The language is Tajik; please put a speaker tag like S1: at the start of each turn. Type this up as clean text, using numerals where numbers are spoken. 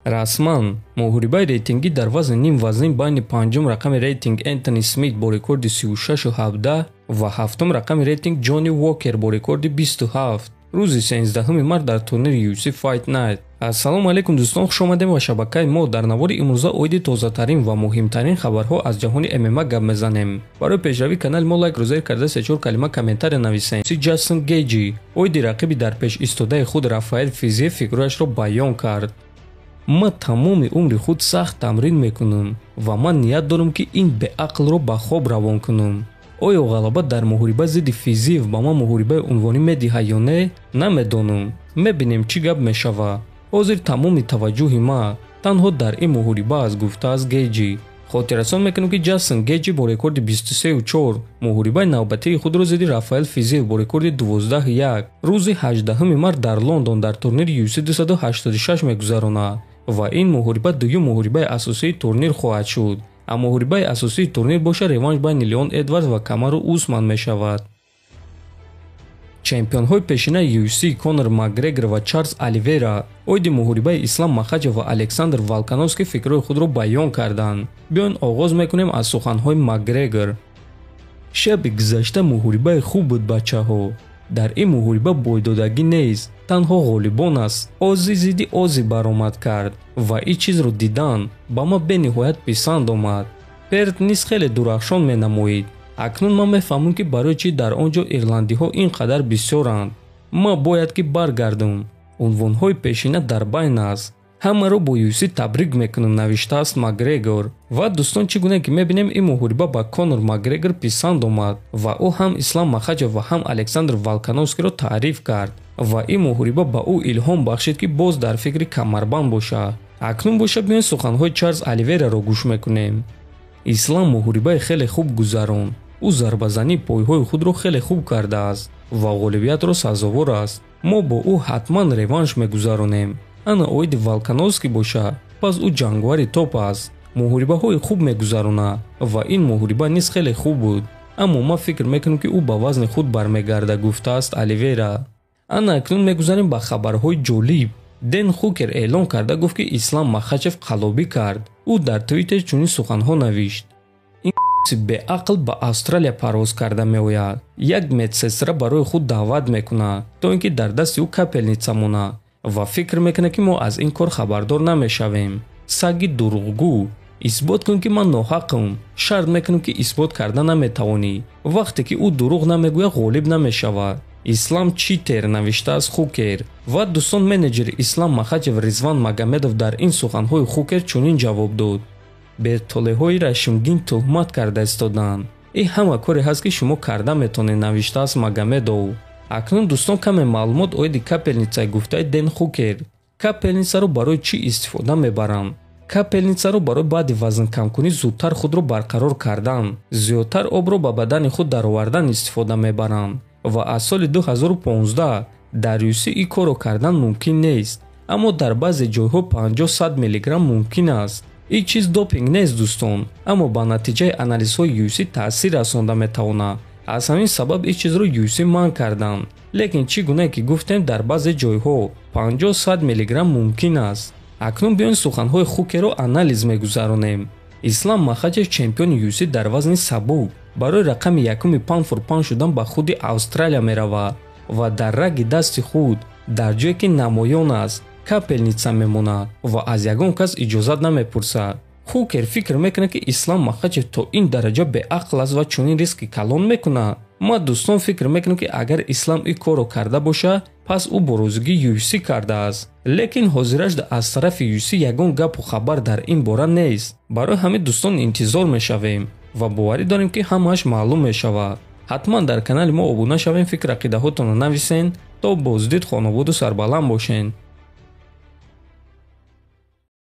S1: Расман муҳорибаи рейтингӣ дар вазни нимвазнин байни панҷум рақами рейтинг Энтони Смит бо рекорди 36-17 ва ҳафтум рақами рейтинг Ҷонни Уокер бо рекорди 27 рӯзи 13 март дар турнири UFC Fight Night. Ассалому алайкум, дӯстон, хуш омадем ба шабакаи мо. Дар навори имрӯза оиди тозатарин ва муҳимтарин хабарҳо аз ҷаҳони ММА гап мезанем. Барои пешравии канали мо лайкро зер карда, се-чор калима комментария нависем. Си Ҷастин Гейҷи оиди рақиби дар пеш истодаи худ Рафаэл Физиев фикрҳояшро баён кард. Ман тамоми умри худ сахт тамрин мекунам ва ман ният дорам, ки ин беақлро ба хоб равон кунам. Оё ғалаба дар муҳориба зидди Физиев ба ман муҳорибаи унвонӣ медиҳад ё не, намедонам. Мебинем, чӣ гап мешавад. Ҳозир тамоми таваҷҷӯҳи ман танҳо дар ин муҳориба аст, гуфтааст Гейҷи. Хотиррасон мекунем, ки Ҷастин Гейҷи бо рекорди 23-4 муҳорибаи навбатии худро зидди Рафаэл Физиев бо рекорди 12-1 рӯзи 18 март дар Лондон дар турнири UFC 286 мегузаронад ва ин муҳориба дуюм муҳорибаи асосии турнир хоҳад шуд. А муҳорибаи асосии турнир боша реванш байни Леон Эдвардс ва Камару Усман мешавад. Чемпионҳои пешинаи UFC Конор Макгрегор ва Чарлз Оливера оиди муҳорибаи Ислам Махачев ва Александр Волкановский фикрҳои худро баён карданд. Биён, оғоз мекунем аз суханҳои Макгрегор. Шаби гузашта муҳорибаи хуб буд, бачаҳо. Дар ин муҳориба бойдодагӣ нест, танҳо ғолибон аст. Ози зидди ози баромад кард ва ин чизро дидан ба ман бениҳоят писанд омад. Перт низ хеле дурахшон менамоид. Акнун ман мефаҳмам, ки барои чӣ дар он ҷо ирландиҳо ин қадар бисёранд. Ман бояд ки баргардам. Унвонҳои пешина дар байн аст. Ҳамаро бо UFC табрик мекунам, навиштааст Макгрегор. Ва дӯстон, чӣ гуна ки мебинем, ин муҳориба ба Конор Макгрегор писанд омад ва ӯ ҳам Ислам Махачев ва ҳам Александр Волкановскиро таъриф кард ва ин муҳориба ба ӯ илҳом бахшид, ки боз дар фикри камарбанд бошад. Акнун боша биён, суханҳои Чарлз Оливераро гӯш мекунем. Ислам муҳорибаи хеле хуб гузаронд. Ӯ зарбазании пойҳои худро хеле хуб кардааст ва ғолибиятро сазовор аст. Мо бо ӯ ҳатман реванш мегузаронем. Ана оиди Волкановский боша, пас ӯ ҷанговари топ аст, муҳорибаҳои хуб мегузаронад ва ин муҳориба низ хеле хуб буд, аммо ман фикр мекунам, ки ӯ ба вазни худ бармегардад, гуфтааст Оливера. Ана акнун мегузарем ба хабарҳои ҷолиб. Ден Хукер эълон карда гуфт, ки Ислам Махачев қаллобӣ кард. Ӯ дар Твиттер чунин суханҳо навишт: ин беақл ба Австралия парвоз карда меояд, як медсестра барои худ даъват мекунад, то ин ки дар дасти ӯ капельница монад, ва фикр мекунад, ки мо аз ин кор хабардор намешавем. Саги дурӯғгӯ, исбот кун, ки ман ноҳақам. Шарт мекунам, ки исбот карда наметавонӣ. Вақте ки ӯ дурӯғ намегӯяд, ғолиб намешавад. Ислам читер, навиштааст Хукер. Ва дӯстон, менеҷери Ислам Махачев Ризван Магомедов дар ин суханҳои Хукер чунин ҷавоб дод: бетолеҳои рашмгин туҳмат карда истоданд. Ин ҳама коре ҳаст, ки шумо карда метавонед, навиштааст Магомедов. Акнун, дӯстон, каме маълумот оиди капельницаи гуфтаи Ден Хукер. Капельницаро барои чӣ истифода мебаранд? Капельницаро барои баъди вазнкамкунӣ зудтар худро барқарор кардан, зиёдтар обро ба бадани худ даровардан истифода мебаранд ва аз соли 2015 дар UFC ин корро кардан мумкин нест, аммо дар баъзе ҷойҳо 50-100 миллиграмм мумкин аст. Ин чиз допинг нест, дӯстон, аммо ба натиҷаи анализҳои UFC таъсир расонда метавонад. Аз ҳамин сабаб ин чизро UFC манъ карданд, лекин чӣ гуна ки гуфтем, дар баъзе ҷойҳо 50-100 миллиграмм мумкин аст. Акнун биён, суханҳои Хукерро анализ мегузаронем. Ислам Махачев, чемпиони UFC дар вазни сабук, барои рақами якуми pound for pound шудан ба худи Австралия меравад ва дар раги дасти худ, дар ҷое ки намоён аст, капельница мемонад ва аз ягон кас иҷозат намепурсад. Хукер фикр мекунад, ки Ислам Махачев то ин дараҷа беақл аст ва чунин риски калон мекунад. Ман, дӯстон, фикр мекунам, ки агар Ислам ин корро карда бошад, пас ӯ бо розигии UFC кардааст, лекин ҳозираш аз тарафи UFC ягон гапу хабар дар ин бора нест. Барои ҳамин, дӯстон, интизор мешавем ва боварӣ дорем, ки ҳамааш маълум мешавад. Ҳатман дар канали мо обуна шавем, фикр ақидаҳотонро нависен. То боздид, хонободу сарбаланд бошен.